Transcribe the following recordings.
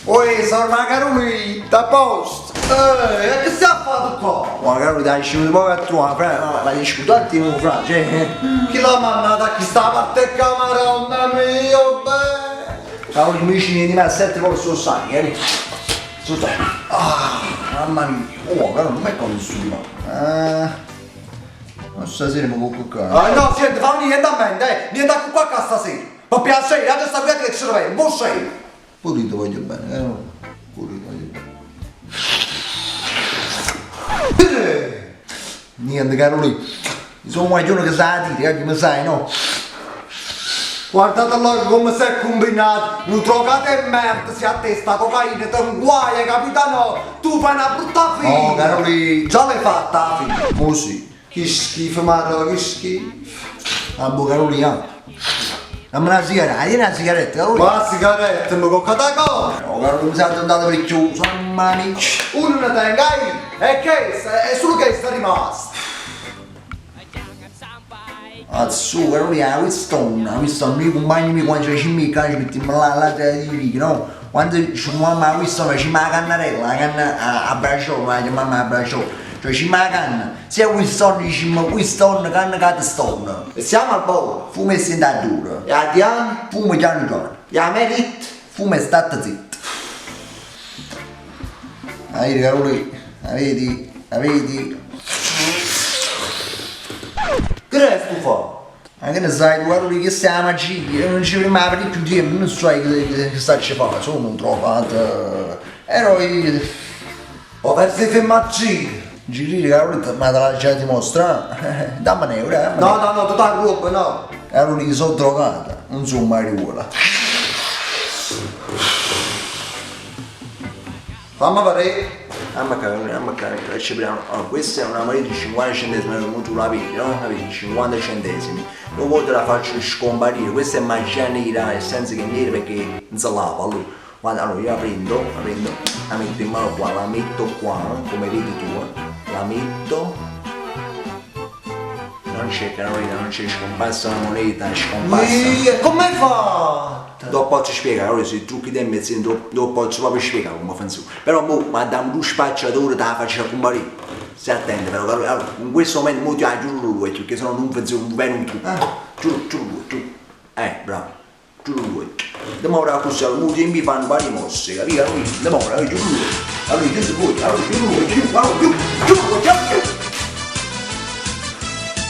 Uè, sor Macaroni, t'apposto! Eh, e che stai a fare tu qua? Ma Caroli, dai, ci poco a trovare, fra, ma discuto un attimo, fra, cioè... Chi l'ha mandata a chi sta parte qua, maronna mia, beh! Caroli, mi ci di me a sette volte sono stanchi, eh? Sono stanchi. Ah, mamma mia. Oh, Caroli, non è come studio. Ah, ma stasera mi cucco qua. Ah no, senti, fammi niente a mente, eh! Niente a qua qua stasera! Per piacere, adesso sta qui a che cervello, buon sei! Pure io ti voglio bene, eh? Pure io ti voglio bene. Niente, Caroli. Sono un guaglione che sa dire, eh, che mi sai, no? Guardate là come si è combinato, non drogate e merda, si a testa cocaina, ti inguaia, capito no? Tu fai una brutta fine! Oh, Caroli. Già l'hai fatta la fine! Mo sì. Che schifo, Maro, che schifo! Ah, boh, Caroli, ah. Dammi una sigaretta, tieni una sigaretta, Caroli. Ma la sigaretta mi cocca da cosa? No, Caroli, mi sono andato per chiuso, mamma mia. Uno ne tenga io, e che è solo che sta rimasto! Azzu, Caroli, ah, questo questo noi compagni miei quando c'è mica, ci mettiamo là, là, di lì, no? Quando ci fumiamo la Winston, c'è la cannarella, la canna a, a bracciolo, la chiamiamo a bracciolo. Cioè c'è la canna, se Winston diciamo Winston, canna che stone. E siamo al volo! Fumo e senta duro. E a Diana? Fumo piano piano. E a Merit? Fumo e state zitto. Vedi, Caroli, la vedi, la vedi? Che è sto fa? Ma che ne sai, tu Caroli, che sei la magia, io non ci fermavo per più tempo, non so che, che sta ci fa, sono un trovato. Ero io. Ho perso i fermaggini! Girire, Caroli, ma te la già dimostra? Dammi un euro, eh? No, no, no, tutta la roba, no! Caroli, sono drogata, non sono marijuana. Fammi vedere! Amma Caroli, amma Caroli, ci prendiamo. Allora, questa è una moneta di 50 centesimi, non tu la vedi, no? La vedi, 50 centesimi. Dopo te la faccio scomparire, questa è magia nera, nel senso che è nera perché non si lava, allora. Guarda, allora io la prendo, la prendo, la metto in mano qua, la metto qua, come vedi tu, eh. la metto. Non c'è Carolina, non c'è, scomparsa la moneta, è scomparsa. Ehi, come fa? Dopo posso spiegare, allora se trucchi del mezzo, dopo, dopo posso proprio spiegare come funziona. Però mo, ma da un spacciatore te la faccio comparire. Stai attento però, allora, allora, in questo momento mo ti giuro lui, perché sennò non funziona, non viene un trucco. Giuro, giuro lui, giuro. Bravo. Giuro lui. Demora così, allora, mo ti mi fanno varie mosse, capito? Allora, demora, allora, giuro lui. Allora, giuro lui, allora, giuro lui, giuro, allora, giuro, giuro, giuro, giuro.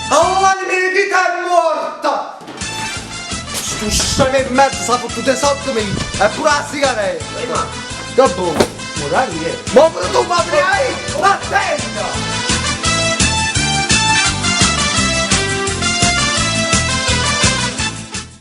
Allora mia vita è morta! Sto scemo e mezzo s'ha fottuto i soldi miei! E pure la sigaretta! Che buono! Morali, eh. Ma pure tu ma hai! Vattene!